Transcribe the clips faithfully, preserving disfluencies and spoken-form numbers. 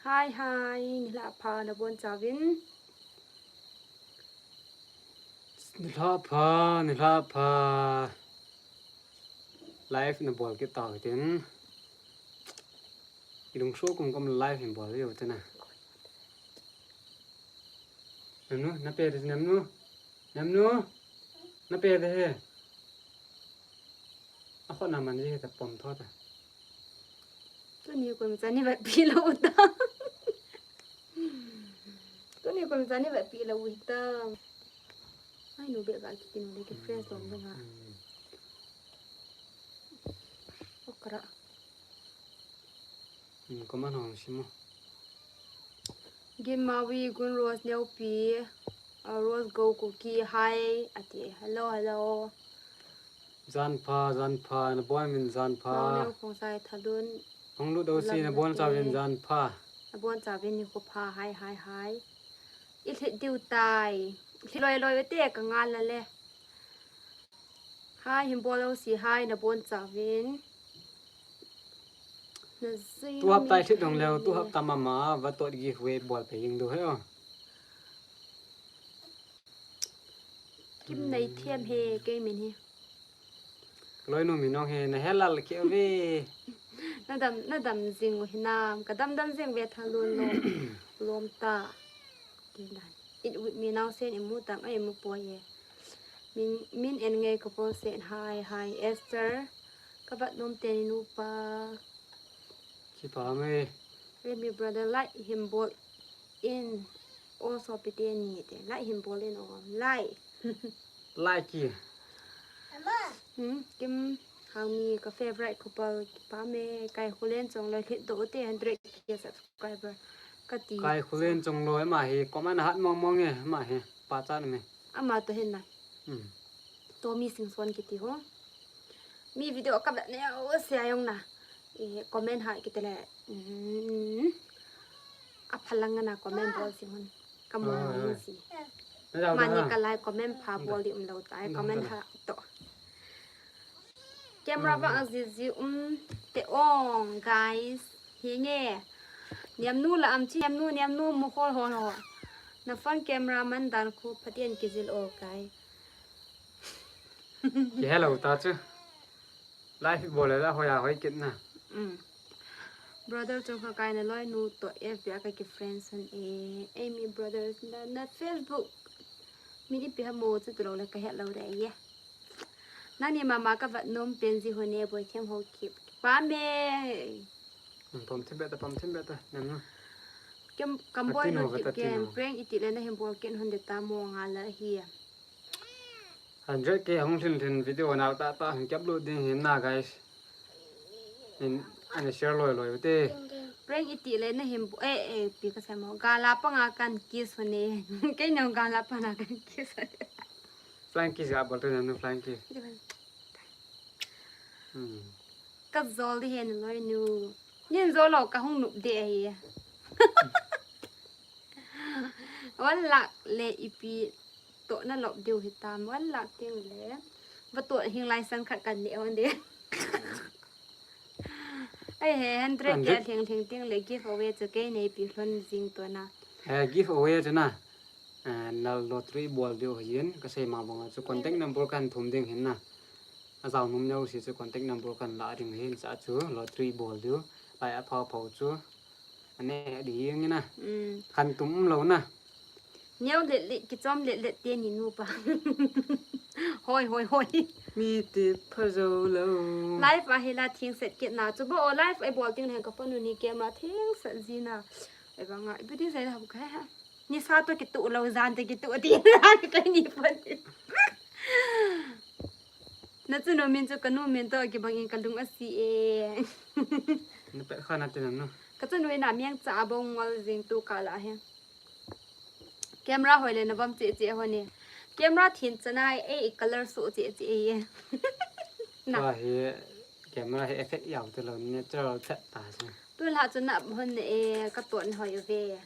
Hi, hi, nilhah pha nabonchauvin. Nilhah pha, nilhah pha. Live nabol kit tau hitin. Ilungso kum kum live hin bol diu tina. Nemnu, nape de nemnu. Nemnu. Nape de he. Akhoh na man ji he tapom tho ta. Tuni koimacha ni vetpi lou ta. Tuni koimacha ni vetpi lou hita. Ai nu be ga kiti nu le ki fresh lom dong ha. Okra. Hmm, comment hong sim o. Gimawi Gun Rose Neopi, uh, Rose Go Kuki, hi, ati. Hello, hello. Jan pha, jan pha, nabon uvin jan pha. Neo Khongsai Thalun. Hung lut dou si nabonchauvin jan pha. Nabonchauvin nikho pha, hi, hi, hi. Ilhit diu tai. Ilhit loi loi te ka ngal a le. Hi, hin bol lou si, hi, nabonchauvin. Tu hapta ilhit dong leu, tu hapta mama, vatot giveaway bol pe jing diu he o. Kim Neithem he, kei min hi. Loinu min ong he, nahe lal keu ve. Nadam, nadam jing u hinam, kadam dam jing ve Thalun lom, lom ta. Tin dan. It with me now, sen imu tam, ai imu poi e. Min, min en ngai ka pon sen, hi, hi, Esther. Ka vat nom teni nupa. Kipa me. Let me brother, like hin bol in. O sopi teni te, like hin bol in o. Like. Like ki. Hmm, Kim Hangmi ka favorite couple, kipa me, Kaikhulen Chongloi lhit doh te hundred K subscriber. Kati. Kaikhulen Chongloi ama hi, comment hat mong mong e, ama hi, pachat me. Ama to hin na. Hmm. To mi sing son kiti ho. Mi video ka vet ne o se ayong na. E, comment ha kiti le. Hmm. Aphalang na comment bol si hun. Kamu na si. Mani ka like comment pha bol di um lou tai. Comment ha to. Camera vang a zizi um te ong, guys. Hi nge. Niamnu la am chi, niamnu, niamnu mu hol hol hol. Na phone camera man dan khu Pathen kijil o kai. Ki hello ta chu. Live bol le la hoiya hoi kit na. Mm. Brother Chungkhakai na loinu to F B a ka ki friends han e. Amy Brothers na, na Facebook. Min ipi ham mo chu tu lou le ka het lou de ye. Nangni mama ka vat nom pen ji ho ne Boithem Haokip. Pa me. Pom thim beta, pom thim beta. Nam no. Kem kam boi no kip ken. Prank iti le na hin bol ken hon de ta mo nga la hi. Hundred K hung lhin lhin video nau ta ta hung kep lut ding hin na, guys. In, ana share loi loi te. Prank iti le na hin bo, eh, eh, pi ka sai mo. Gala panga kan kiss ho ne. Kei no gala panga kan kiss ho ne. Flying kiss ga bol te na, flying kiss. Hmm. Ka jol di hen loinu. Nin jol lou ka hung nup de ahi. One lakh le ipi to na lop diu hitam. One lakh ting le. Va to hing lai san khat kan ne on de. Ai he, hundred K lhing lhing ting le giveaway chu kei nei pi hlon jing to na. Eh, giveaway chu na. Eh, na lottery bol diu hin, ka sei ma bang chu contact number kan thum ding hin na. A jao nom neo si chu contact number kan la ding hin cha chu lottery bol diu. Lai a phao phao chu. Ane di ngi na. Mm. Kan tum lou na. Neo le le, kichom le le te ni nu pa. Hoi, hoi, hoi. Mi ti pha jo lou. Live a hi la thing set kit na. Chu bo o live ai bol ting hen ka phone ni camera thing set ji na. Ai ba nga, ipi ti sai la bu ka ha. Nisa to kitu lou, jan to kitu ti. Jan ka ni phone. Na chunu min chu ka nu min to kibang in ka lung a si e. Na pet kha na te nam no. Ka chunu ina miang cha a bong ngol jing tu ka la he. Camera hoi le na vam che che ho ni. Camera thin cha na e, e color so che che e. Na. Ka he camera he effect yau te lou, natural chat ta se. Tu la chu na hon e ka ton hoi ve.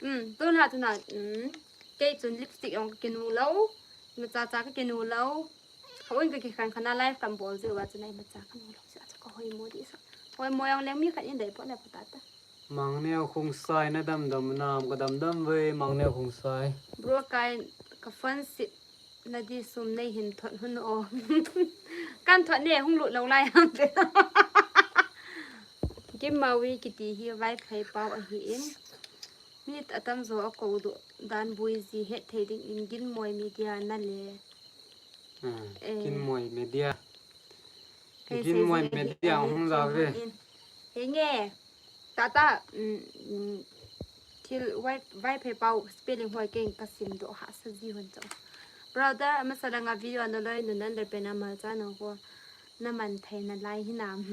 Um, tun la tun la, um, kei chun lipstick jong ka kinu lou, imacha cha ka kinu lou. Houin ka kikhen khen a live kan bol jeh uva chun imacha ka nu lou jeh a chu ka hoimo di sa. Hoimo jong leng mi khat in dei pon le pha ta ta. Mangneo Khongsai, na damdam nam? Ka damdam ve, Mangneo Khongsai. Bro, kai ka fan sit na di sum nei hin thot hun o. Kan thot ne hung lut lo lai ham te. Kim Mawi kiti hi Vaiphei pau ahi in. Mi atam jo a ko do dan bui ji het thei ding in Ginmoi Media na le. Ah, Eh. Ginmoi Media. Kei Ginmoi sei sei Media hi hung ja ve. In. Henge. Tata, mm, mm, thil Vai, Vaiphei pau spelling hoi keng ka sim do ha sa ji hon cho. Brother, amasa langa video na loi nu nan der pe na mal cha no ho. Na man thei na lai hi nam.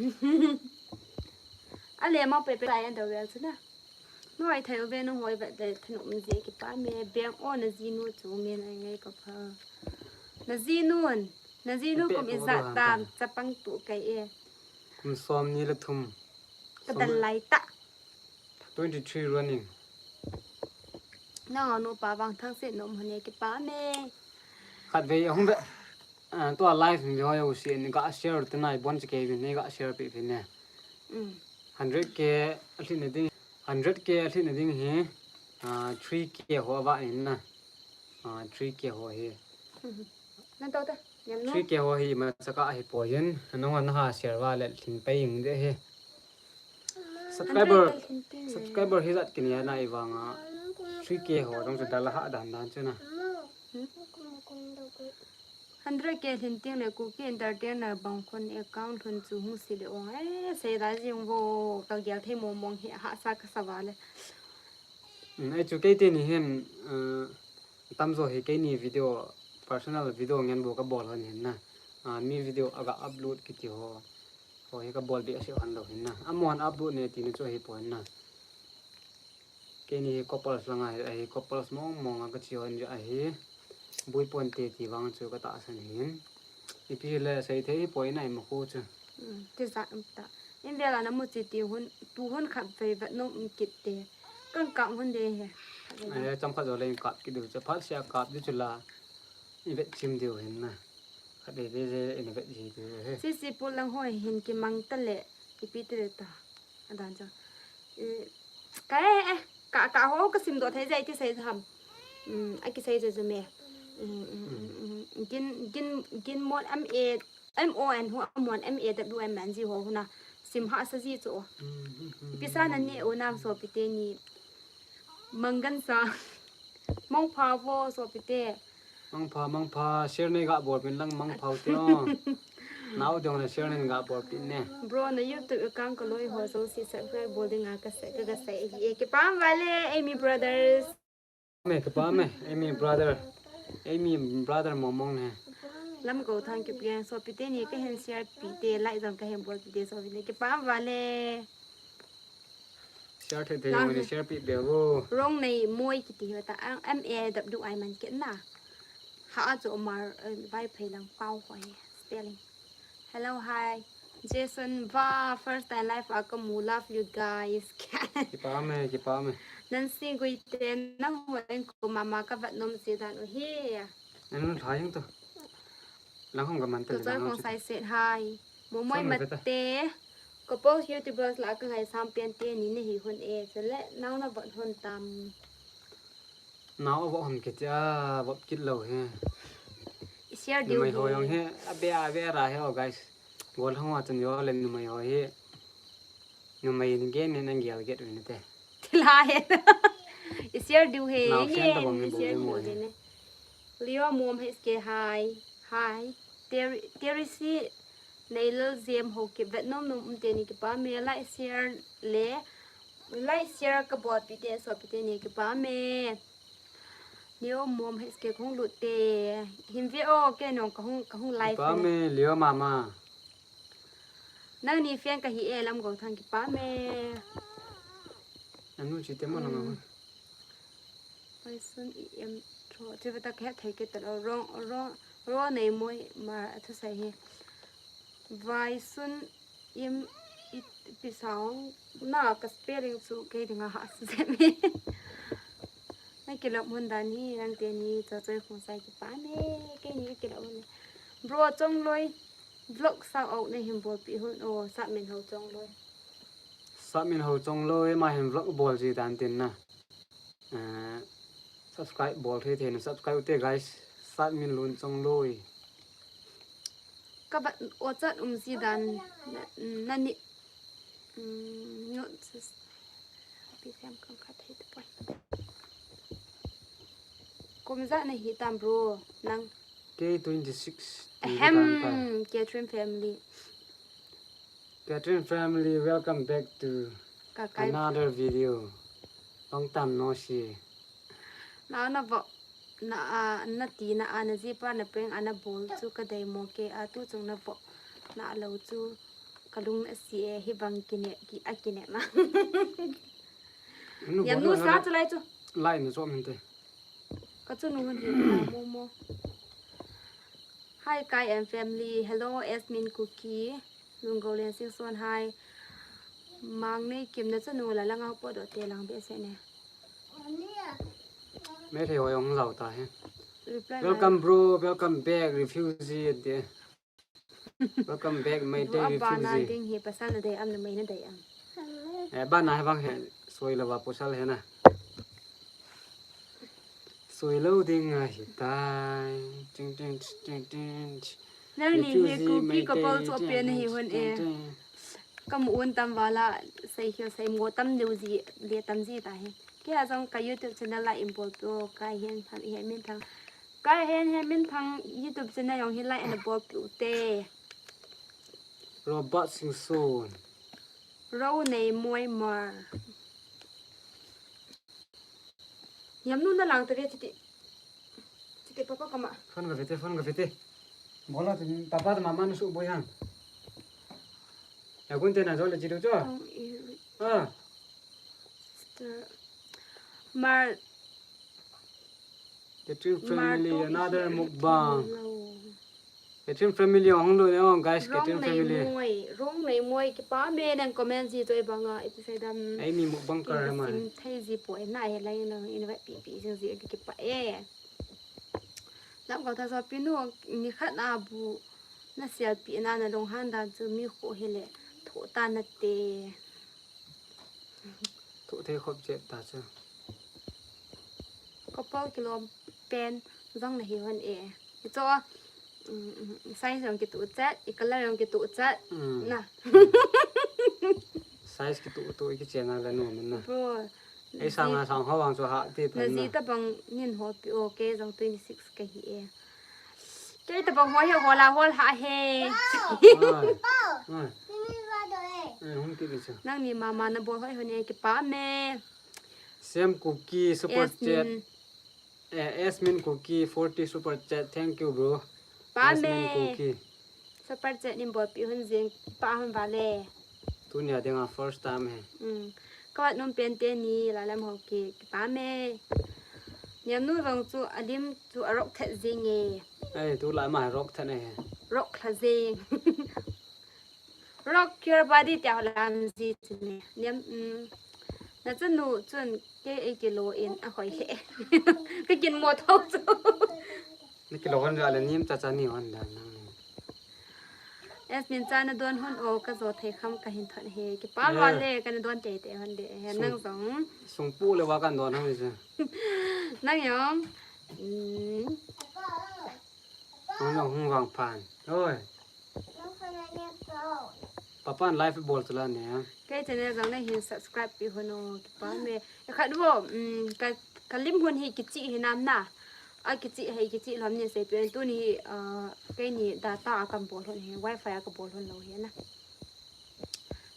Ale ma pe pe lai an da wel chu na. Noi thei u ve, nahoi vet le thanop um je, kipa me. Beng o, na jinu chu min ai ngai ka pha. Na jinun, na jinu Pe kum ko ijat do tam, hang ta. Chapang tu kai e. Kum som ni le thum. Ka Som dal lai ta. Twenty-three running. Na nu pa vang thang se nom hone kipa me. Khat ve ahung ve. Ah, tua live video yo si ni ga share te nai bon che ke vin ni ga share pi vin ne. Mm. Hundred K a hli na ding, hundred K a hli na ding hi, ah, three K ho va in na. Ah, three K ho hi. Mhm. Nan to ta, yam no. Three K ho hi ma chaka hi po yin, anong an ha share va le thin pe ing de hi. Subscriber, Hundred K hli ting le. Subscriber hi jat kin ya na i vanga. Three K ho dong chu dal ha dan dan chu na. Hmm? Hundred K hli ting le Kuki Entertainer bang khun account lhun chu hung si le ong. Eh, sei da jing vo, ka gel thei mong mong hi ha sa ka sa va le. Mm, ai chu kei te ni hin, eh, tamjo hi kei ni video, personal video ngen bo ka bol hon hin na. Ah, mi video aga upload kiti ho. Ho hi ka bol be a se hon lo hin na. Amon upload ne ti ni chu hi po hin na. Kei ni hi couples langa hi, ahi couples mong mong a ka chi hon ja ahi. Bui pon te ti vang chu ka ta san hin. Ipi le sei thei hi po in ai ma khu chu. Mm, ti za um ta. In vela na mu chi ti hun, tu hun khat vei vet nom um kit te. Kan kap hun de he. Ai, cham khat jo le in kap kit diu chu. Phat sia kap diu chu la. I vet chim diu hin na. Khat vei vei je in vet ji diu he. Si si pu lang hoi hin ki mang ta le. Ipi te le ta. Adan chu. Eh, ka, eh, eh, ka, ka ho ka sim do thei jai ti sei tham. Mm, a ki sei je ju me. Mm, mm, mm, mm. Gin, gin, gin mon am e. M O N hu amon M A W M N G ho huna. Sim ha sa ji chu. Pisa na ni u nam sopi te ni. Mangan sa. Mong pha vo sopi te. Mang pha, mang pha, share nei ga bol pin lang mang pha u te o. Nau dong na share nei ga bol pin ne. Bro, na YouTube account ka loi ho so si subscribe bol ding a ka se, ka, ka se. Ye, kipam vale, Amy Brothers. Me, kipam me, Amy Brother. Amy Brother mong mong ne. Lam ko thank you, pian sopi te ni ka hin share pi te, like jong ka hin bol pi te, sopi te kipam vale. Share thei thei Lang mani he. Share pi be vo. Rong nei moi kiti ho ta, ang M A W I man ke na. Ha a chu mar, eh, Vaiphei lang pau ho he, spelling. Hello, hi. Jason, va, first time live a ka mu, love you guys. Kipam me, kipam me. Nancy Guite, nang ho en ko mama ka vat nom si dan u hi. Anu thayang to. Lang hong ka man To te choi lang khong hong sai set, hi. Mo moi Sai mo mat te ta. Te. Ko post YouTubers la ka ngai sam pian te ni ne hi hun e. Chule, nau na vat hun tam. Nau a vo hon kiti a, vo kit lo he. I share diu Numei ho he. Jong he, a be a be ra he o guys. Gol hong wa chun yo le numei ho he. Numei in gen ne nang gel get win te. Thila he. I share diu he. Nau ngen, share ta bang ni i bang share ni diu mo he he. Ne. Leo mom he ske hi. Hi. Terry, Terry si Neilal Jem ho ki vet nom nom um te ni kipam me, like share le, like share ka bol pi te, so pi te ni kipam me. Leo mom he ske khong lut te. Him ve o ke nong ka hung, ka hung live Kipam ne. Me, Leo mama. Nang ni fan ka hi e lam go thang kipam me. Anu chi te mo na ma. Mm. Vaisun i em tho. Chi vata ka het thei ke ta lo. Rong, rong, ro nei moi ma a thu sai hi. Vaisun im i pi sao na ka spelling chu kei dinga ha se mi. Na kilop mun dan hi nang te ni cho choi khong sai kipam me. Kei ni kilop mun. Bro Chongloi vlog sa o na him bol pi hun o sa men ho Chongloi. Satmin Houchongloi, ama hin vlog bol ji dan tin na. Eh, subscribe bol thei thei na, subscribe u te guys. Satmin Lunchongloi. Ka bat o chat um ji dan na, na ni, mm, no, sis-, pi sem kam khat thei te poi. Kum ja na hi tam bro, nang. K twenty-six. Ahem, Catherine family. Catherine family, welcome back to Ka kai. Another video. Long time no see. Na, na vo, na a, na ti na a, na ji pa na peng a na bol chu ka dei mo ke a, tu chung na vo na lo chu ka lung a si e, hi bang kine, ki a kine ma. Nu Yam bol nu na sa la chu lai chu. Lai na chom hin te. Ka chu nu hin ta mo mo. Hi, Kai and family. Hello, Asmin Kuki. Lunggol Lian Singson, hi. Mang nei kim na chu nu la lang a po do te lang be se ne. Meitei ho jong lau ta he. Reply Welcome, bro. Welcome back, refugee, ati. Welcome back, my Bro, day a ba na refugee. Ding hi pasal na dei am na mai na dei am. Eh, ba na he bang he, soi la ba pasal he na. Soi lo ding a hi tai. Ting, ting, ting, ting. Nang ni hi refugee, Kuki my ko day pal chu refugee, pe na hi ting, hon ting, e. Ting. Ka mu un tam vala, sei hiu sei mo tam deu ji, le tam ji ta hi. Kei a jong ka YouTube channel la involve to, ka hin tham, hi min tham. Ka hin he min thang YouTube channel jong hi like ana bol piu te. Robert Singson. Ro nei moi mar. Yam nu na lang te ve chiti. Chiti papa kama. Phone ka ve te, phone ka ve te. Bola te papa te mama na su boi hang. Ya kun te na jo le chidu cho. Ang i- Ah. Sister. Mar Catherine family, another mukbang. Catherine family hung lo ne, guys, Catherine family. Rong nei moi, rong nei moi, kipa me nang comment ji toi banga, iti sai dam. Ai mi mukbang kar ma. Sim thei ji po, na he lai nang invite pi pi jing ji kipa e. Lam ko ta so pi nu, ni khat na bu, na sial pi na na long han dan chu mi kho he le, tho ta na te. Tho thei khop chet ta chu. Couple kilom pen jong na hi hon e. Hi cho, um, size jong kitu chet, i color jong kitu chet. Mm. Na. Size kitu tu i kichen na la nu min na. Bro. Ei sang a sang ho wang chu ha ti na pen ji na. Ta bang nin ho pi o ke jong twenty six ka hi e. Kei ta bang hoi he, hola hol ha he. Ai, ai. Ai, hung ti di cha. Nangni mama na bol hoi hon e, kipa me. Sam Kuki super chat. Yasmin. Eh, Yasmin Kuki forty super chat. Thank you, bro. Pa me. Yasmin Kuki. Super chat nin bol pi hon jing, pa hon vale. Tunia dinga first time he. Mm. Ka vat nom pen te ni, la lam ho ki, kipa me. Niam nu jong chu, a lim chu a rock thet jing e. Ei, tu la ma rock thet ne he. Rock thla jing. Rock your body tia ho lam ji chu ne. Niam, mm. Na chanu chun ke ei kilo in a hoi he. Ka kin mo tho chu. Ni kilo hon ja le nim cha cha ni hon dan nang. Yasmin cha na don hon o ka jo thei kham ka hin thon he. Kipa lo le ka na don tei tei hon de he nang jong. Sung pu le wa kan don hon je. Nang jong. Mm. Nang jong hung vang phan. Oi. Papan live bol chu la ne. Kei channel jong na hin subscribe pi hon o kipa me. E khat vo, mm, ka, ka lim hon hi kichi hi nam na. A kichi hi kichi lom ni sei pi tu ni hi, ah, kei ni data a kan bol hon hi, wifi a ka bol hon lo hi na.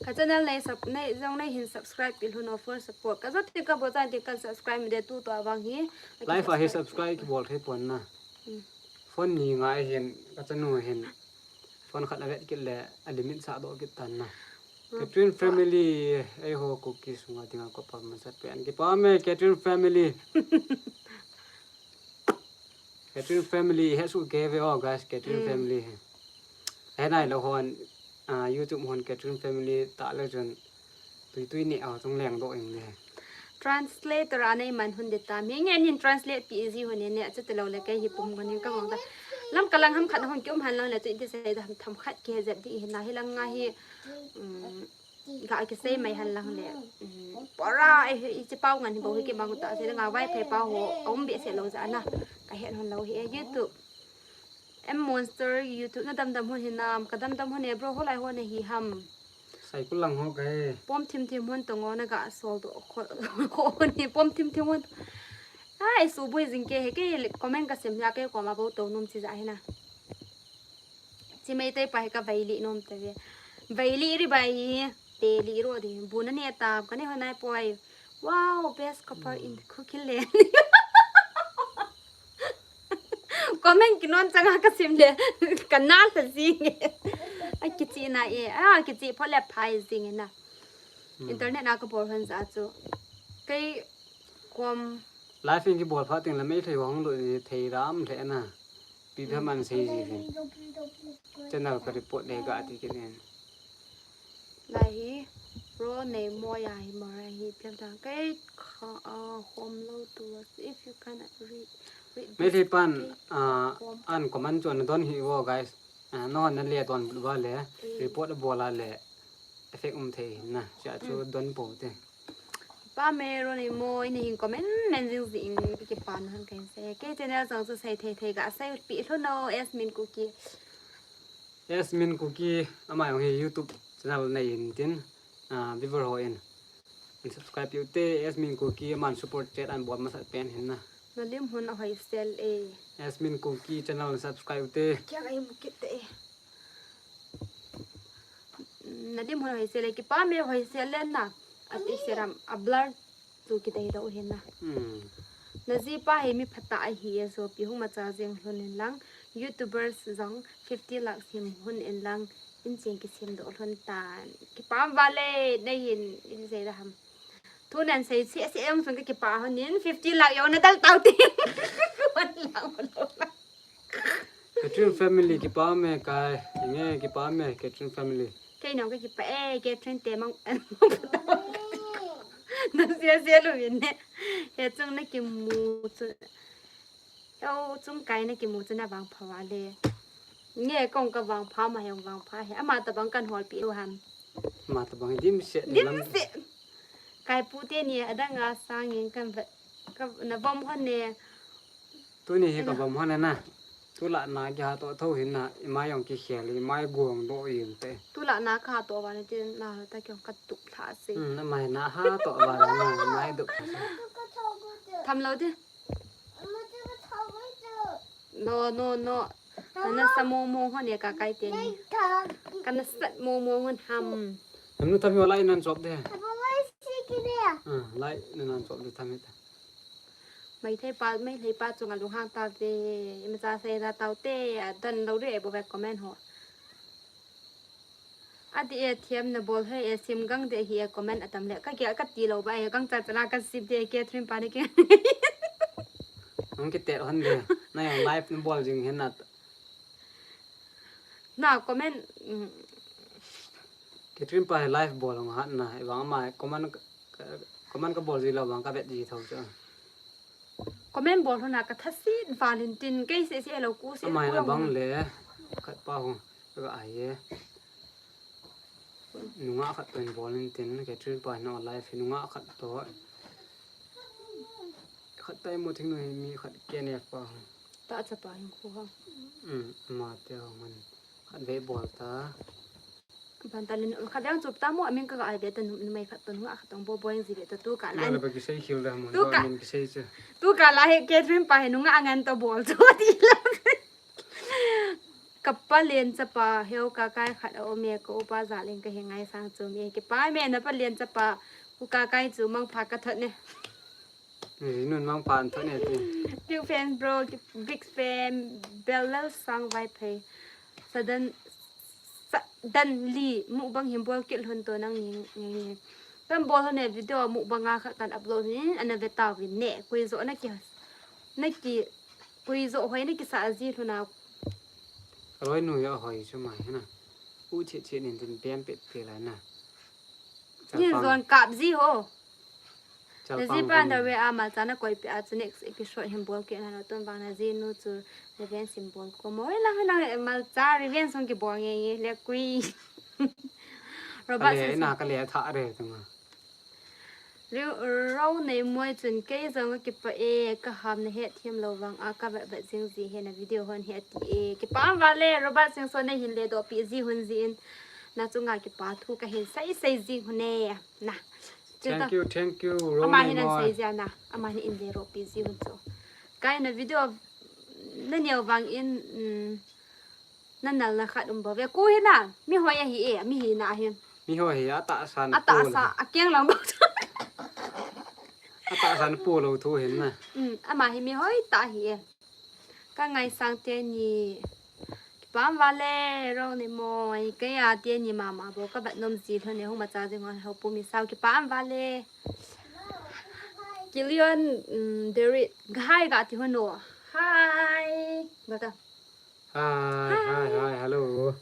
Ka channel nei sub, nei jong nei hin subscribe pi hon o for support. Ka jot ti ka bol chan ti ka subscribe mi de tu to avang hi. Live a hi subscribe ki bol thei pon na. Mm. Phone ni ngai hin ka chanu hin. Phone khat a vet kit le, a limit sa doh kit tan na. Catherine family, ei ho Kuki sunga dinga ko pa masat pen. Kipa me, Catherine family. Catherine family, he su ke ve o, guys, Catherine family. He nai lo hon, ah, YouTube hon Catherine family ta le chun. Tui tui ni a tung leng doh ing le. Translator a nei man hun de ta. Mi nge nin translate pi ji hun ne, chu te lo le kei hi pum gon in ka ngong ta. Lam ka lang ham khat hun ki um han lang le chu in ti sei da ham tham khat ki he jep di hi na hi lang nga hi. Um, Ga kisei mai hen lang le. Pora e, hiche pau ngen hi bou hi kimang ta se nga Vaiphei pau ho aum behseh lou jeh a na. Ka het hon lou hi e YouTube. M Monster YouTube na damdam hon hinam, ka damdam hon e bro, holai hon hi ham. Saikul lang ho kahi. Pom thim thim hon tong o na ga sol to kho hon hi pom thim thim hon. Ai, suboi jing ke he ke comment ka sim ya ke koma bou to num chi ja hi na. Chi Meitei pa hi ka veili nom ta ve. Veili ri bai hi. Te li ro di. Bu na ne ta ka ne ho nai poi. Wow, best couple in the cookie land. Comment kinon changa ka sim le. Ka na la jing. A kichi na e. A kichi pho le phai jing na. Internet na ka bol han ja chu. Kei kom. Live in kibol pha ting la Meitei hong lo ni thei ram le na. Pi pha man sei ji hin. Channel ka report le ga ti kin en. Lai hi ro nei mo ya hi mo ra hi pian ta. Kei kha a hom lo tu if you can read, read this. Meitei pan, kei a, hom. An comment chu na don hi vo guys. A, no na le don ba le. Report bol a le. Effect um thei na. Sia chu don po te. Pa me ro ni mo ni hin comment men jing jing ki pan han kan se. Kei channel jong chu sei thei thei ga sei pi lo no Yasmin Kuki. Yasmin Kuki, ama jong hi YouTube channel nei in tin, ah, viewer ho in. In subscribe piu te, Yasmin Kuki, aman super chat an bol masat pen hin na. Na lim hon a hoi sel e. Yasmin Kuki channel subscribe te. Kya kai mu kit te. Na lim hon a hoi sel e, kipa me hoi sel le na. Ati seram a blur. Chu kidei dou hin na. Hmm. Na jipa hi mi phatah ahi e, sopi hung macha jeng lhon in lang, YouTubers jong fifty lakhs him hun in lang, in ching kisem doh lhon tan. Kipah val e, nei hin, in sei da ham. Thu nan sei se se jong sung ka kipah hon in, fifty lakh jong na dal tau ti. One lakh, one lakh. Catherine family kipah me kai. Nge kipah me Catherine family. Kei nong ka kipah e, Catherine te mang. Na sia sia lu min ne. He chung na kimu chu. He chung kai na kimu chu na vangpha va le. Nge kong ka vangpha ma he vangpha he. Ama tabang kan hol pi u ham. Ama tabang dimset. Dimset. Kai pu te ni adang a sang in kan va, ka na vom hon ne. Tuni hi ka vom hon na. Tulai na kiha to tho hin na, i mai jong kikhel, i mai guang doh jeng te. Tulai na ka to va na tin na ta kyong ka tup lha se. Hmm, na mai na ha to va na, na mai dup lha se. Tham lo di. No, no, no. Kana sa mo mo hon e ka kai te ni. Kana sat mo mo hon ham. Ham nu tham yo lai nan chop de. Ah, lai nan chop de tham ta. Meitei pa, Meitei pa chunga lunghang ta ve, imacha seina tau te, adon lou ri e bou ve comment ho. Ati e thiam na bol he e sim gang de hi e comment atam le, ka kia ka ti lou ba e gang cha cha la ka sim de Catherine pa ne ke. Ang ke te hon de, na yang live na bol jing hen na. Na comment, mm. Catherine pa hi live bol hong hat na, i vang ama comment ka, ka, comment ka bol ji lou vang ka vet ji tho chu. Comment bol hona ka thasit valin tin, kei se se lou ku se. Amai na bang le, khat pa hong, ka ai e. Nungah khat toh in bol in tin, Catherine pa hi no live hi nungah khat toh. Khat tai mo thing no hi mi khat K N F pa hong. Ta cha pa hin khu ha. Um, ama te hong man. Khat ve bol ta. Ban ta lin, khat yang chup ta mo, amin ka ga ai ve ta nu, numei khat toh nungah khat toh bol bol jing ve ta tu ka la. Lo le ba kisei khil da mo, tu ka, amin kisei che. Tu ka la he Catherine pa he nungah ngan toh bol chu ti la. Ka pa len chapa, heu ka kai khat a um e, ka upa ja leng ka he ngai sang chu mi, kipa me na pa len chapa, u ka kai chu mangpha ka thot ne. Ni nun mangpha an thot ne ti. Big fan bro, big fan, Bellal Sang Vaiphei. Sudden, suddenly, mukbang hin bol kit lhon to nang ni, ni, ni. Kan bol lhon ne video mukbang a kha kan upload ni, ana ve ta vin ne, koi jo na ki, na ki, koi jo hoi na ki sa ji lhon a. Roi nu ya hoi chu mai na. U che che nin tin pian pet pe la na. Ni zon kap ji ho. Chalpang. Na ji pan da ve ama cha na koi pe a chu next episode hin bol ke na lo ton bang na ji nu chu revenge hin bol ko mo. Hoi lang, hoi lang, mal cha revenge hung ki bol nge nge le kui. Robert Singson. Ka le na, ka le tha re tanga. Rau nei moi chun kei jong ka kipah e, ka ham na het thiam lou vang a ka vet vet jing ji he na video hon he ati e. Kipah um vale, Robert Singson nei hin le doh pi ji hon jin. Na chunga kipa thu ka hin sei sei jing hon e. Na. Thank you, thank you, Rau nei moi. Ama hin an sei ji a na. Ama hin in le doh pi ji hon chu. Kei na video na neo vang in, um, Na nal na khat um bou ve. Ku hi na, mi hoi ahi e, mi hi na hi. Mi hoi hi, a tahsa na. A tahsa, a keng lang bou. A tahsa na pu lou thu hin na. Um, ama hi mi hoi tah hi e. Ka ngaisang teni. Kipah um vale, Rau nei moi. Kei a teni mama bou, ka vet nom ji lhon e, hung ma cha jing hon ho pu mi sao. Kipah um vale. Kilion, um, Derek, hai ga ti hon o. Hai. Ba ta. Hai, hai, hai, hello.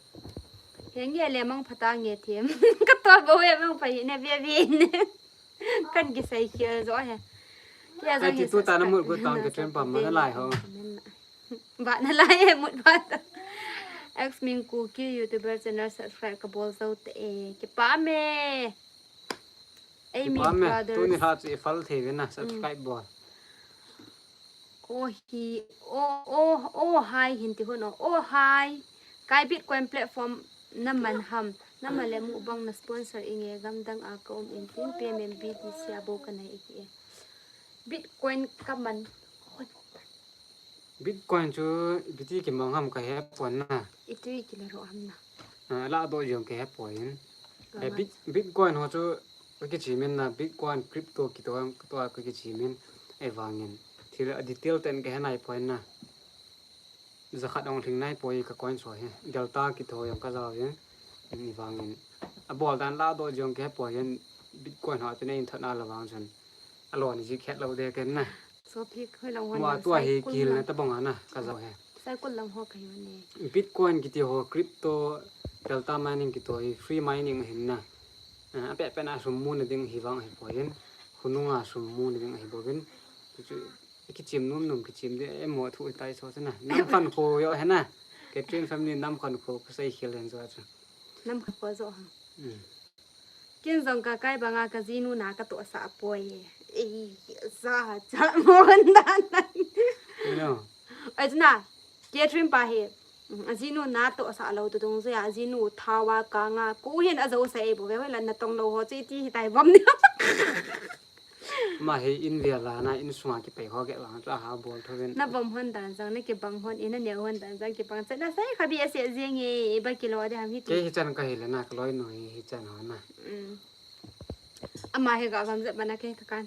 Henge le mang pha ta nge them. Ka to bo e mang pha hi ne ve ve ne. Kan kisei khel jo he. Kia jo ai ti he tu ta na subscribe mut gu tang na ke tren pa ma na lai ho. Ba na lai he mut ba ta. Ex Ming Kuki YouTuber channel subscribe ka bol jo te e. Kipah me. Ei mi kipah me. Brothers. Tuni ha chu i fal thei ve na subscribe bol. Oh hi, oh, oh, oh, hai, hin ti hun, oh, oh, hai. Kai Bitcoin platform na man ham. Na man le mukbang na sponsor inge, gamdang a ka um in tin payment B T C a bou ka nei e. Bitcoin ka man. Bitcoin chu B T C kimang ham ka he pon na. Itui kila ro ham na. Ah, la do jong ka he pon. Eh, Bit-, Bitcoin ho chu ka kichi min na, Bitcoin crypto kito, kito ka kichi min, ei vangin. Thil a detail ten ka he nai poi na. Jakhat ong lhing nai poi ka coin so hi. Delta kito jong ka jao jin. Ei vangin. A bol dan la do jong ka he poi jin Bitcoin ho chu nei in thot na la vang chun. A lo ni ji khet lo de ken na. Sopi khoi lang hon. Mo a tua hi kihil na tabang ana ka jao he. Cycle lang ho ka hi ne. Bitcoin kiti ho, crypto, delta mining kiti ho hi free mining ahin na. Ah, a pet pet na sum mu na ding hi vang ahi poi in. Hunung a sum mu na ding ahi bou in. Chu, chu, kichim num num kichim de, e mo thu tai so na. Nam khan kho jo he na. Catherine family nam khan kho ka sei khel hen jo chu. Nam khan kho jo ha. Hmm. Ken jong ka kai banga ka jinu na ka tohsah poi. Ei, sa cha mon dan. You know. Ai, chuna, Catherine pa hi, mm, a jinu na tohsah lou tu dung jeh a, a jinu thawa ka nga, ku hin a jo sa ei bou ve, hoi la na tong lou ho, chu iti hi tai bom ni. Ma hi in via la na, in sunga kipei ho ke lang, cha ha bol tho ven. Na bom hon dan jang, na kibang hon, in na neo hon dan jang, kibang cha, na sai kha bi a se jing e, ba kilo de ham hi ti. Ke hi chan ka hi le na, ka loi noi hi chan ho na. Mm. Ama hi ga gam jep bana ke ka kan.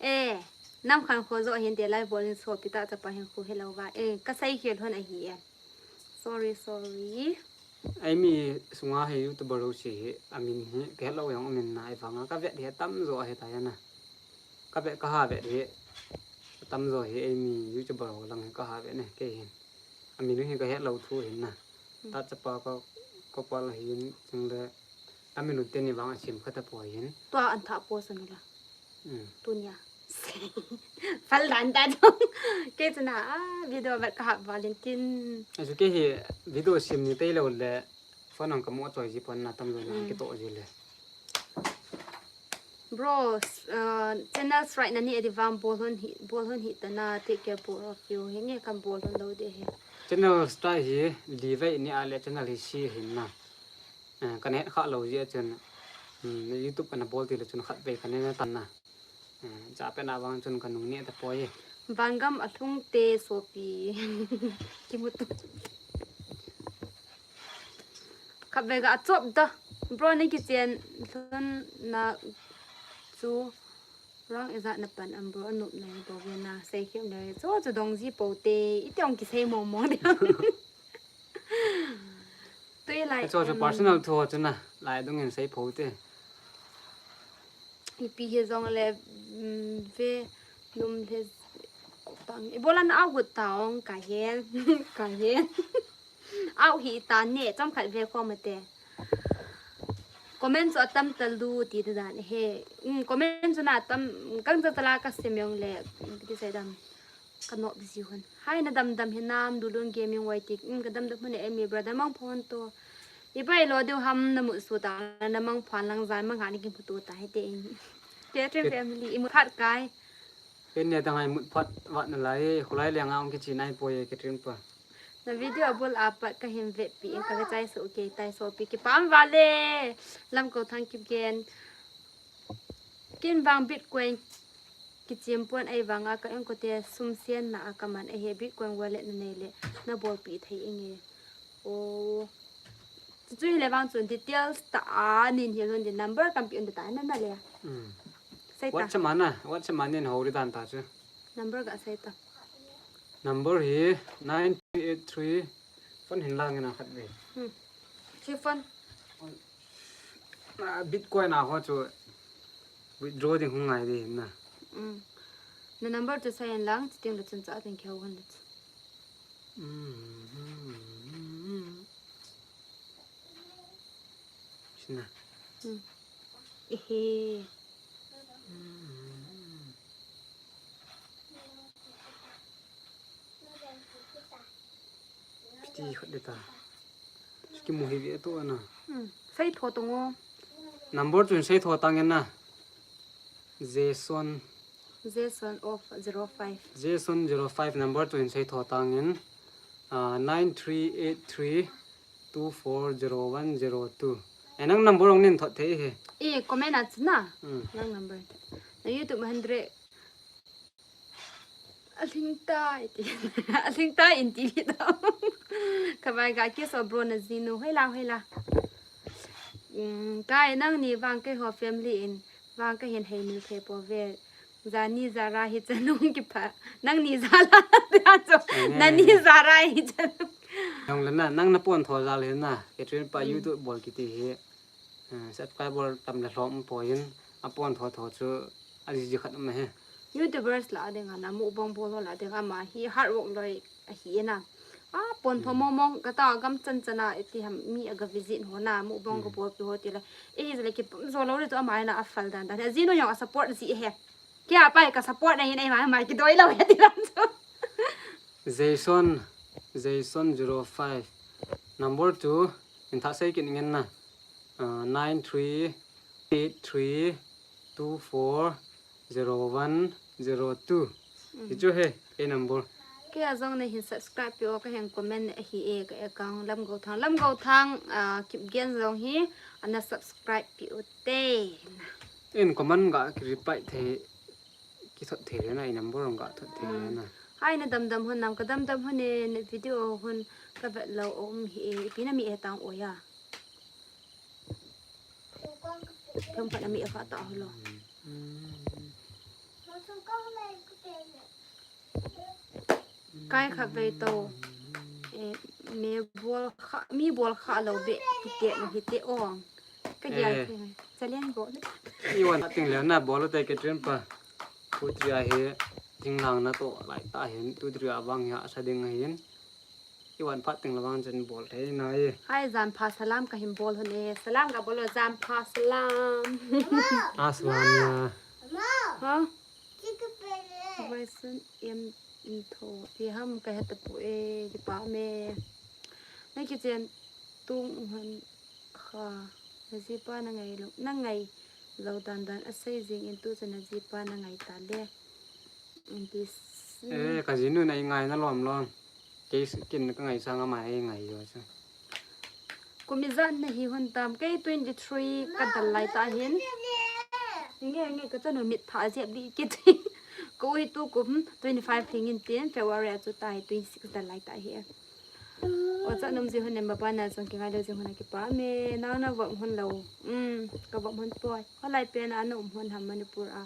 Eh, nam khan kho jo hin te lai bol in so pi ta chapa hin kho he lo va. Eh, ka sai khel hon ahi e. Sorry, sorry. Ai mi sunga hi YouTuber lo si hi, a min hi, ka het lo jong a min na, ei vanga ka vet hi tam jo ahi ta ya na. Ka vet ka ha vet hi, tam jo hi, ei mi YouTuber lo lang hi ka ha vet ne, ke hin. A min hi ka het lo thu hin na. Hmm. Ta chapa ka, ka pa la hin, chang le, a min u te ni vang a sim kha ta poi hin. Tua an tha po sa nu la. Hmm. Tunia. Fal dan ta dong. Ke chuna, ah, video vet ka hap Valentine. Asu ke hi video sim ni tei lo le phone ang ka mo choi ji pon na tam lo na. Mm. Ki to ji le. Bro, uh, channel strike na ni edi vang bol hon hi, bol hon hi ta na, take care bro of you. Henge kan bol hon lo de he. Channel strike hi li vei ni a le channel hi si hin na. Eh, ka net kha lo ji a chun, mm, YouTube kana bol ti le chun khat vei ka net na tan na. Eh, cha pe na vang chun ka nung ne ta poi. Vangam a lhung te sopi. Kimutu. Khat vei ka a chop da. Bro ni kichen lhun na chu rang ejat na pan am bro a nup na hi bou ve na sei khem le. Chu chu dong ji pou te. I te ong kisei mong mong de. Tui lai, cho cho em, personal thu ho chuna, lai dung in sei pho te. Ipi hi jong le, mm, ve lum le tang. I bolan au gut ta ong ka hen, ka hen. Au hi ta ne, chom khat ve ko ma te. Comment chu atam ta lu ti ta dan he. Mm, comment chu na tam, kang cha ta la ka sem jong le, ti sei dam. Ka nok ji hun. Hai na dam dam hi nam, Lulun Gaming Y T. Mm, ka dam dam hun e, mi brother mang phone to. Ibai lo diu ham na mut su ta na mang phan lang jan mang ha ni kin photo ta he te in. Catherine family i mut phat kai. Ken ne ta ngai mut phat vat na lai, khulai le nga ong kichi nai poi Catherine pa. Na video abul apat ka hin vet pi in ka ve chai su ke tai so pi ki pam vale. Lamgouthang Kipgen. Kin vang Bitcoin kichim pon ai vang a ka eng ko te sum sian na a ka man ai he Bitcoin wallet na nei le na bol pi thei inge. O. Chu chu hi le vang chun details ta a nin hi lon di number kan pi un ta na na le. Hmm. Sai ta. WhatsApp mana, WhatsApp manin ho ri dan ta chu. Number ga sai ta. Number hi nine three eight three. Phone hin lang na khat ve. Hmm. Chi phone. Ah, Bitcoin a ho chu withdraw ding hung ngai di na. Hmm. Na number chu sai lang, chiting le chun cha ting kheu hon le. Hmm. Sina. Hmm. Ehe. Hmm. Piti khat de ta. Ki mu hi ve to na. Hmm. Sai tho to ngo. Number chun sai tho tang na. Jason. Jason of zero five. Jason zero five number chun sai tho tang in. Ah, nine three eight three two four zero one zero two. Eh, nang number ong nin thot thei he. Eh, comment a chna. Hmm. Nang number. Na YouTube hundred. Aling tai ti. Aling tai in ti to. Ka bai ga ke so bro na jinu. Hoi la, hoi la. Mm, kai nang ni vang ke ho family in. Vang ka hin hei ni the po ve. Jani jara hi chanung ki pha. Nang ni jala. Nani jara hi chanung. Nang le na, nang na pon tho jal hin na. Catherine pa YouTube bol kiti hi. Eh, subscriber tam le lhom poi in, a pon tho tho chu a ji ji khat um he. YouTubers la ding a na mukbang bol la ding ama hi hard work loi a hi na. A pon tho mong mong ka ta gam chan chan a iti ham mi a ga visit ho na mukbang ka bol pi ho ti la. E hi le ki pum zo lo le chu ama na a fal dan dan. A ji no yong a support ji he. Kia pai ka support na hin ai mai mai ki doi lo he ti lam chu. Jason, Jason zero five. Number two, in tha sei kin ngen na. Ah, nine three eight three two four zero one zero two. Hi chu he, e number. Kei a jong na hin subscribe pi o ka hin comment a hi e ka account Lamgouthang. Lamgouthang, ah, Kipgen jong hi ana subscribe pi u te. In comment ga ki reply thei ki thot thei le na, i number ga thot thei le na. Hai na dam dam hun nam ka dam dam hun e, na video hun ka vet lo um hi e, ipi na mi e tang o ya. Thum phat na mi e kha ta ho lo. Kai kha vei to. E, me bol kha, mi bol kha lo be, ki te no hi te ong. Ka gel. Eh. Chalen bol. I wan ting le na bol te Catherine pa. Two three a hi ting lang na to lai ta hin two three a vang ya sa ding hin. I wan phat ting la vang chen bol thei na hi. Hai jan pha salam ka hin bol hun e. Salam ka bol jan pha salam. Aslam ya. Ha? Vai sun em in tho. Ti ham ka het pu e, ki pa me. Na ki chen tung hun. Kha, na jipa na ngai lo, na ngai lo dan dan a sei jing in tu chu na jipa na ngai ta le. In ti s-, eh, ka jinu na i ngai na lom lom. Kei s-, kin ka ngai sang ama i ngai jo chu. Kum ijat na hi hun tam, kei twenty three ka dal lai ta hin. Nge, nge, ka chanu mit pha jep di kit. Ko i tu kum twenty five thing in tin, February a chu ta hi twenty six dal lai ta hi. O cha nom ji hun nem ba na jong ki ngai lo ji hun a ki pa me, nang na vom hun lo. Um, ka vom hun poi. Holai pen a na um hun ham Manipur a.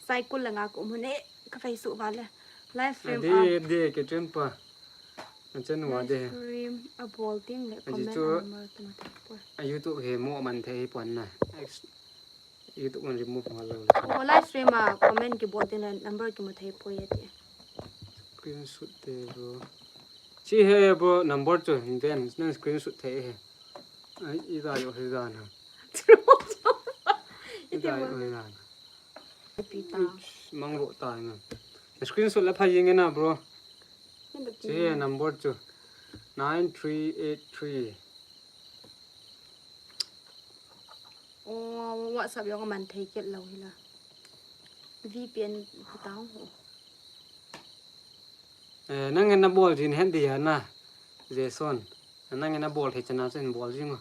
Saikul la nga ka um hun e, ka fai su va le. Live stream a. Ade, ade, Catherine pa. A chen wa de. Live stream a bol ting le comment a mar tu ma ta poi. A YouTube he mo man thei pon na. Ex-, YouTube on remove ngal lo. O live stream a comment ki bol tin le number ki mu thei poi ati. Screenshot te bro. Chi he bro number chu hin ven nan screenshot thei he. Ai, i da yo he da na. I da yo he da na. Mang ro ta na. Screenshot la pha yeng na bro. Chi he number chu nine three eight three. Oh, WhatsApp jong aman thei kit lou hi la. VPN putang ho. Eh, nangin nabol jin hen dia na, Jason. Nangin nabol thei chana chun bol jing o.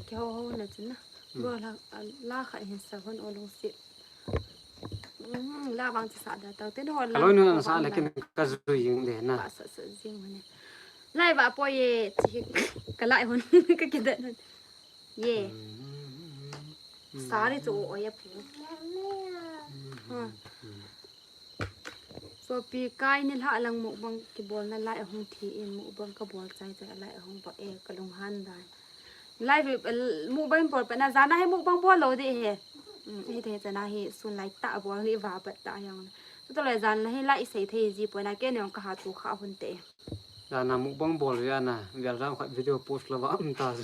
Kei ho ho na chun na. Hmm. Bol la, la khat hin sa hon o lungset. Hmm, la vang chi sa da tau. Ten ho la. Kaloi nu na sa la kin ka jui jing de na. Ba sa sa jing hon e. Lai ba po ye chi ka lai hon ka kidan hon. Ye. Hmm. Sa ri chu o ya pu. Hmm. Ha. Sopi kai nilhah lang mukbang kibolna lai ahung thi in mukbang kabol chai chai lai ahung bol e kalung han dan. Lai vi, eh, mukbang bol pa na jana hi mukbang bol lou di hi. Mm, hi te chana hi sun lai ta bol hi va pat ta yang. Tu to le jana hi lai sei thei ji po na kei ni ong ka ha tu kha hun te. Jana mukbang bol jana, vel jam khat video post lou va um ta.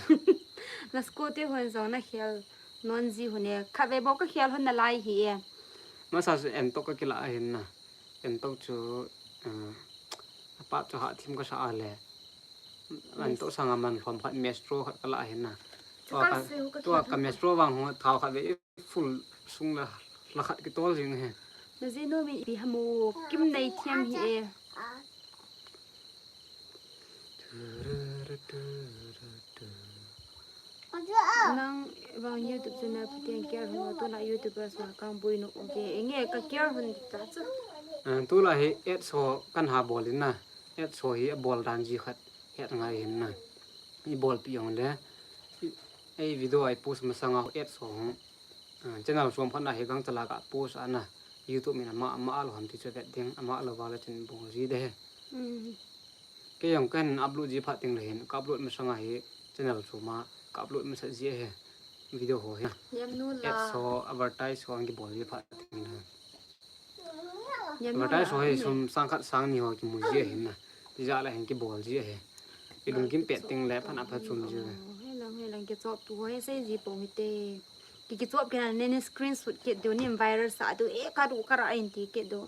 Na scooty hon jong na khel non ji hon e. Khat ve bou ka khel hon na lai hi e. Masa chu en tok ka kila a hin na. En tok chu, eh, apa chu ha thim ka sa a le. En tok sanga man khom khat mestro khat ka la a hin na. Chu tua ka, ka se ho ka tua khel ka hon. Mestro vang ho thao khat ve full sung la, la khat kitol jing he. Na ji nu mi ipi hamu kim nei thiam hi e. Nang vang YouTube channel putian care hon tu la YouTuber sa kang bui no oke. Enge ka care hon ta chu. Ah, tu la hi ads ho kan ha bol in na. Ads ho hi a bol dan ji khat het ngai hin na. I bol pi ong le. I, ei video ai post masanga ads ho hung. Ah, channel som phat na hi gang chala ka post ana. YouTube min ama, ama alo ham ti chu vet ding. Ama alo va la chin bol ji de he. Mm. Kei jong kan upload ji phat ting le hin, ka upload masanga hi channel chuma ka upload masa ji ahi video ho hi. Niam nu la. Ads ho, advertise ho an kibol ji phat ting le. Niam nu la. Advertise ho hi sum sang khat sang ni ho kimu ji ahi na. Tija la hin kibol ji ahi. I lungkim pet ting le phat na phat chom ji ahi. He lang, he lang kichop tu ho he sei ji pong hi te. Ki kichop kina ne ne screenshot kit diu nin viral sa diu e ka ru ka ra in ti kit diu.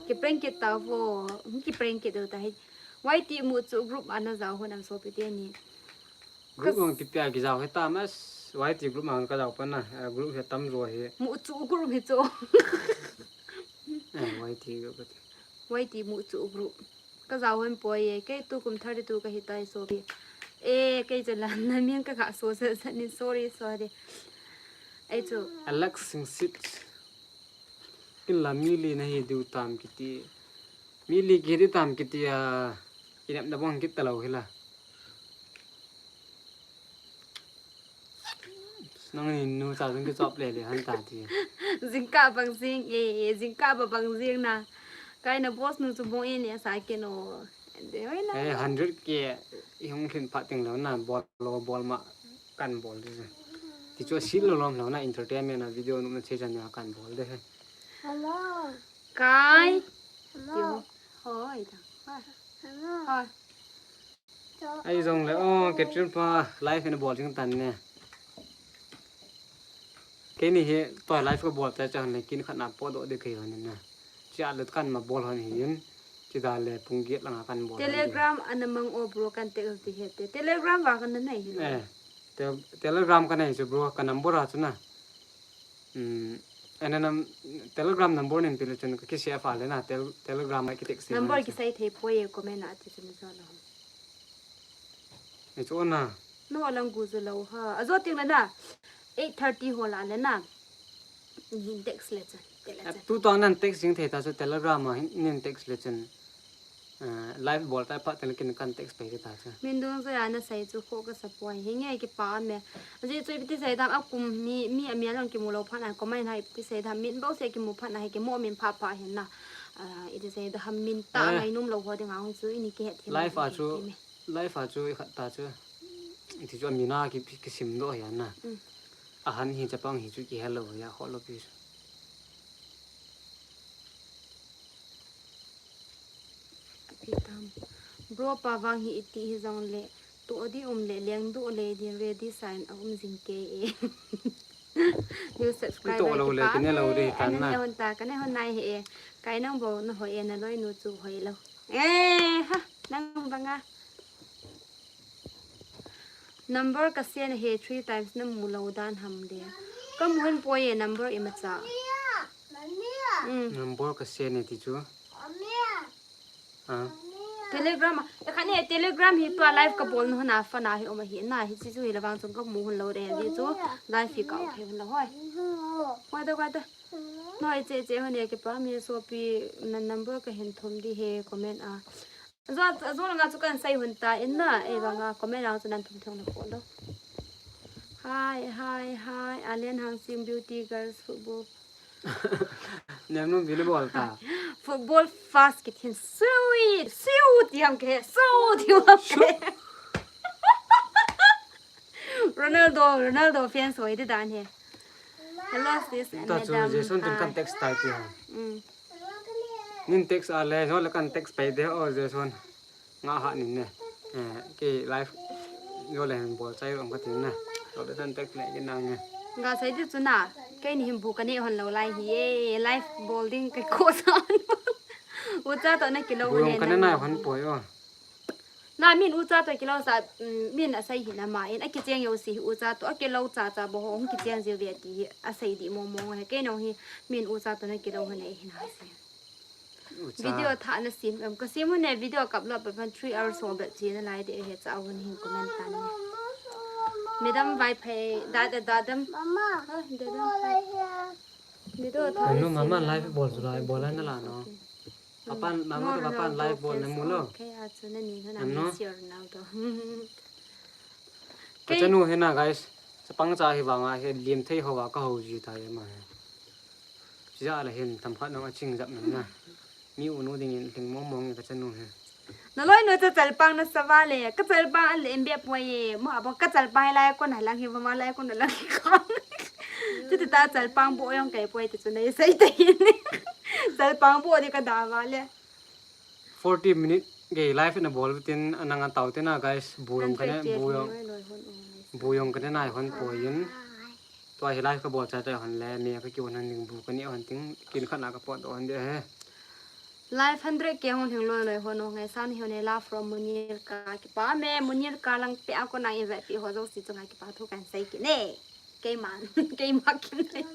Ki prank kit ta vo, ki prank kit diu ta hi. Y T mu chu group ana jao hon am sopi te ni. Group ang ti pia ki jao he ta mas, Y T group ang ka jao pa na, eh, group he tam jo he. Mu chu group he chu. Eh, Y T group ka ti. Y T mu chu group. Ka jao hon poi e, kei tu kum thirty-two ka hi tai sopi. E, kei chu la na min ka ka so sa sa ni, sorry, sorry. Ei chu. Alex Singsit. Kin la mi li na hi diu tam kiti. Mi li ki diu tam kiti a. Inap na bong kit ta lo hi la. Nangni nu cha jong kichop le le han ta ti. Jingkah bang jing e, e, jingkah ba bang jing na. Kai na boss nu chu bong e ne sa ke no. De hoi na. Eh, hundred K i hung lhin phat ting lo na, bol lo bol ma kan bol de. Ti chu si lo lom lo na entertainment na video nu na che chan ya kan bol de. Hello. Kai. Hello. Ti ho. Hoi ta. Hoi. Hello. Hoi. Ai jong le, oh, Catherine pa, live in a bol jing tan ne. Keini hi, toi live ka bol ta chan le kin khat na po do de kei hon na. Chia le kan ma bol hon hin, chi da le pung giet langa kan bol hon. Telegram ana mang o bro kan text ti he te. Telegram va kan nei hi. Eh, te-, Telegram ka nei chu bro, ka number a chu na. Hmm, ana nam, Telegram number nin pil chun ka ki save a le na, tel-, Telegram a ki text. Number ki sai thei poi e comment a ti chun jo lo. Ni chu na. No lang gu jo lo ha. A jo ting le na. Eight thirty ho la le na. Ni text le chun. Te le chun. Tu tang nan text jing thei ta chu Telegram a hin nin text le chun. Ah, live bol ta phat teng le kin kan text pai ta cha. Min dung ja na sai chu kho ka sa poi. Hi nge ki pa me. Ji chu iti sai dam a kum mi, mi a mi a long ki mu lo phat na ko mai na iti sai dam min bo se ki mu phat na hi ki mo min pha pha hin na. Ah, iti sai dam min ta ngai num lo ho ding a hung chu ini ki het hi. Live a chu, live a chu i khat ta chu. Iti chu a mi na ki, ki sim do hi na. Mm. A han hi chapang hi chu ki hello ya ho lo pi. Api tam. Bro pa vang hi iti hi jong le. Tu odi um le leng du le din ready sign a um jing ke e. New subscriber to lo le, ki pa kine lo de, kan na. Hon ta, kane hon nai he e. Kai nang bo na hoi e na loi nu chu hoi lo. Eh, ha, nang banga. Number ka send he three times na mu lo dan ham de. Kamu hon poi e number imacha. Mm. Number ka send e ti chu. Ah. Telegram a. E khat ni Telegram hi tua live kabol na hon a phone a hi um ahi na hi chi chu hi la vang chun kamu hon lou de hi chu live hi ka ok hon lou hoi. Hoi da hoi da. Noi che che hon e kipa me sopi na number ka hin thum di he comment a. Zo, zo nga chu kan sei hun ta in na, e vanga comment ang chu nan thum thum na ko lo. Hi, hi, hi, Alen Hangsing Beauty Girls Football. Nem nu bini bol ta. Football fast ki thin sweet, sweet yang ke, sweet yang ke. Ronaldo, Ronaldo fans hoi de dan he. Hello, sis and Ta chu madam. Jason tun kan Hi. Text tai ti ha. Mm. Nin text a le, zo le kan text pai de o Jason. Nga ha nin ne. Eh, ke live zo le hin bol chai rom ka tin na. Zo le kan text le ke nang ne. Nga sai di chu na. Ke ni hin bu ka ne hon lo lai hi e. Live bol ding ke ko san. Ucha to na kilo Buyong ne ka ne na. Nai hon poi o. Na min ucha to kilo sa, mm, min a sai hi na ma in a kicheng yo si ucha to a kilo cha cha bo hong kicheng je ve ti hi a sai di mo mo he ke no hi min ucha to na kilo hon e hi na si. Ucha. Video tha na sim em ka sim ne video kap lo pa pan three hours ho bet chi na lai de he cha hon hin comment tan ne. Madam vai phai da da da dam. Mama. Ha, da da. Video tha Anu na mama sim live em. Bol chu lai bol na la no. Okay. Papan, mama More to papan Ronaldo live bol na fans. Mu lo. Okay, a chu na ni hon a Ano? Messi or Ronaldo. Ka Kei chanu hi na, guys. Chapang cha hi vanga hi lim thei ho va ka ho ji ta ye ma he. Chi ja la hin tam khat nong a ching jap na na. Mi u nu ding in hling mong mong e ka chanu hi. Na loi nu cha chalpang na sa va le. Ka chalpang a le em be poi ye. Mo a bo ka chalpang lai ko na lang hi va ma lai ko na lang hi ko. Chuti ta chalpang bo yong kai poi ti chu nei sai te hin. Chalpang bo di ka da va le. Forty minute gei live na bol tin anang a tau te na guys, bu yong ka ne, Hundred K bu yong, noi noi hon o, nice. Bu yong ka ne nai hon poi in. Tua hi live ka bol cha cha hon le, me ka ki hon ding bu ka ne hon ting, kin khat na ka pot hon de he. Live hundred K hon hing loi loi hon o, ngai san hi hon e, love from Munir ka, kipa me, Munir ka lang pe a ko nang i ve pi ho jo si chunga kipa thu kan sai ki ne. Keiman, keima kin ne.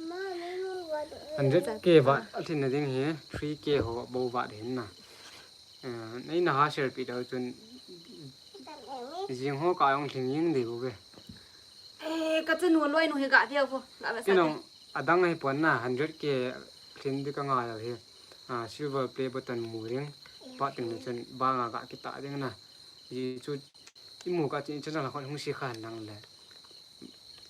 Hundred K va, a thin na ding hi, three K ho bo va de hin na. Eh, nei na ha share pi dau chun, jing ho ka yong thing ying de bu ve. Eh, ka chanu loi nu hi ga de vo, ga ba sa Ino, te. Adang hi pon na, hundred K thing di ka ngai hi. Ah, silver play button mu ding, pa ting na chun, ba nga ga kita ding na. Ji chu, i mu ka chin, i channel khon hung si kha nang le.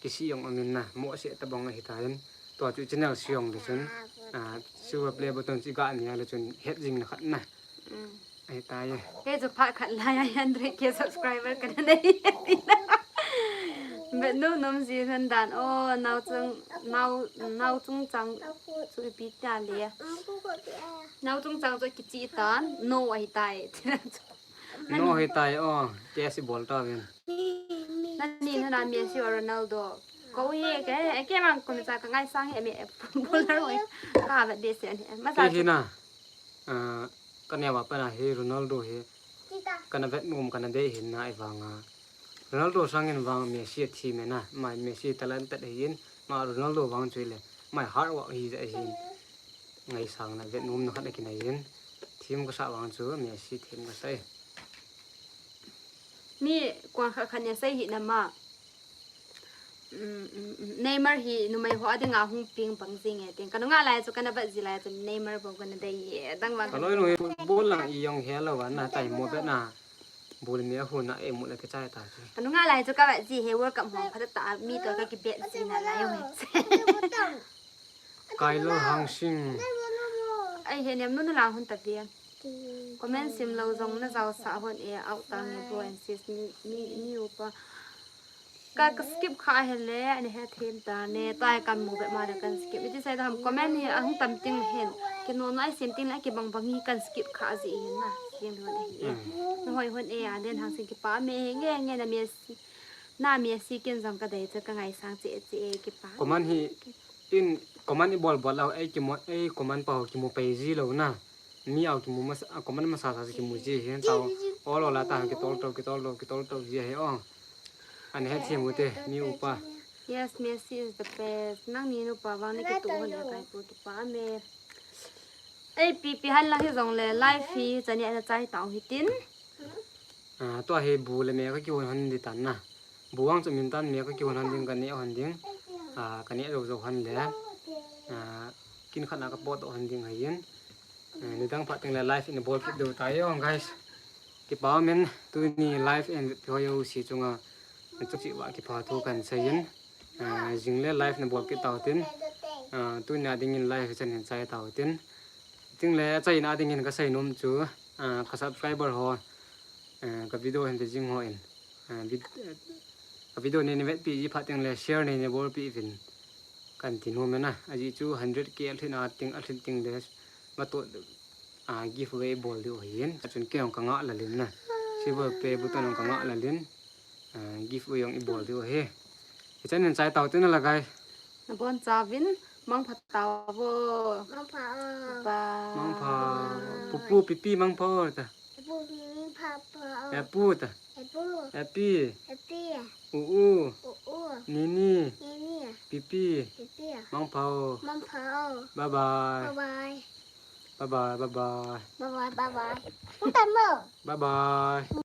Kisi yong amin na, mo se ta bong ahi ta in. Tua chu channel si yong le chun, ah, silver play button chi ga ni a le chun, het jing na khat na. Mm. Ahi ta ye. Ke chu phat khat lai a hundred K subscriber ka na nei. Bet nu nom ji hon dan. Oh, nau chung, nau, nau chung chang chu ipi ta le. Nau chung chang chu kichi tan. No ahi ta ye. No hi tai o, K S bol ta vin. Nani na na Messi or Ronaldo. Ko hi ke, ke mang ko cha ka ngai sang he me footballer hoi. Ka vet de se ni. Ma Ke sa hi na, ah, ka ne wa pa na hi Ronaldo hi. Ka na vet nom ka na de hin na i vang a. Ronaldo sang in vang Messi a thi me na. Mai Messi talented hi in, ma Ronaldo vang chu le. Mai hard work hi ja hin. Ngai sang na vet nom na khat na ki na hin. Thim ka sa vang chu Messi thim ka sa e. Mi kuang kha khan ya sai hi na ma. Mm, mm, mm. Neymar hi numei ho a dinga hung ping bang jing e ting. Ka nunga lai chu ka na vet ji lai chu Neymar bo ka na dei e. Dang vang Ka loi loi football lang i yong he lo wa na tai mo bet na. Bul mi a hu na e mu le ke chai ta chu. Ka nunga lai chu ka vet ji he World Cup mo kha ta mi to ka ki bet ji na lai yong he. Kailo Hangsing. Ai he nem nu na lang hun ta ve. Comment sim lo jong na jao sa hon e out ta nge bro and sis ni ni ni upa. Ka, ka skip kha he le, ani he them ta ne, tai kan mu be ma le kan skip. Iti sai da ham comment hi a hung tam ting hen. Ki no no ai sim ting le ki bang bang hi kan skip kha ji hin na. Jing don ahi e. Mm. Na hoi hon e a den hang sing kipa me he nge nge na Messi. Na Messi kin jong ka dei cha ka ngai sang che che e kipa. Comment hi in comment i bol bol lo ei ki mo ei comment pa ho ki mo pai ji lo na. Mi au ki mu mas, a, comment masa sa ki mu ji hi tau. Ol ol a ta ki tol tau, ki tol tau, ki tol tau ji hi o. An he thi mu te, mi upa. Yes, Messi is the best. Nangni nupa vang ni kituh hon e, kai pu, kipa me. Ei, pi pi han lang hijongle live hi chani ana chai tau hitin. Ah, tua hi bu le me kakihon hon ding tan na. Bu ang chu min tan, me kakihon hon ding, kaneh hon ding. Ah, kaneh jou jou hon le. Ah, kin khat na kapot doh hon ding ahin. Ah, nidang phat teng le live in bol kit diu tai o, guys. Kipa umin, tuni live in pi ho jouse chunga, chuche uva kipa thu kahin seiyin. Ah, jing le live na bol kit tau tin. Ah, tunia dingin live chan hin chai tau tin. Tin le achaina dingin kasei nom chu, ah, ka subscriber ho, ah, ka video hin ve jing hon, ah, vid-, ka video nei nei vetpi ji phat teng le share nei nei bolpi uvin, kahin ti nom e na. Ajeh chu hundred K alhin a teng, alhin teng le mato, ah, giveaway bol diu ahin. Achun kei jong kanga lalin na. Silver play button jong kanga lalin. Ah, giveaway jong ibol diu ahi. Hichan hin chai tau tin la, guys. Nabon chauvin, mangpha tauvo. Mangpha o. Bye. Mangpha. Pupu, pipi, mangpha o ta. Pupu, pipi, mangpha o. Epu ta. Epu. Epi. Epi. U u. U u. Nini. Nini. Pipi. Pipi. Mangpha o. Mangpha o. Bye bye. Bye bye. Bye bye, bye bye. Bye bye, bye bye. Bye bye.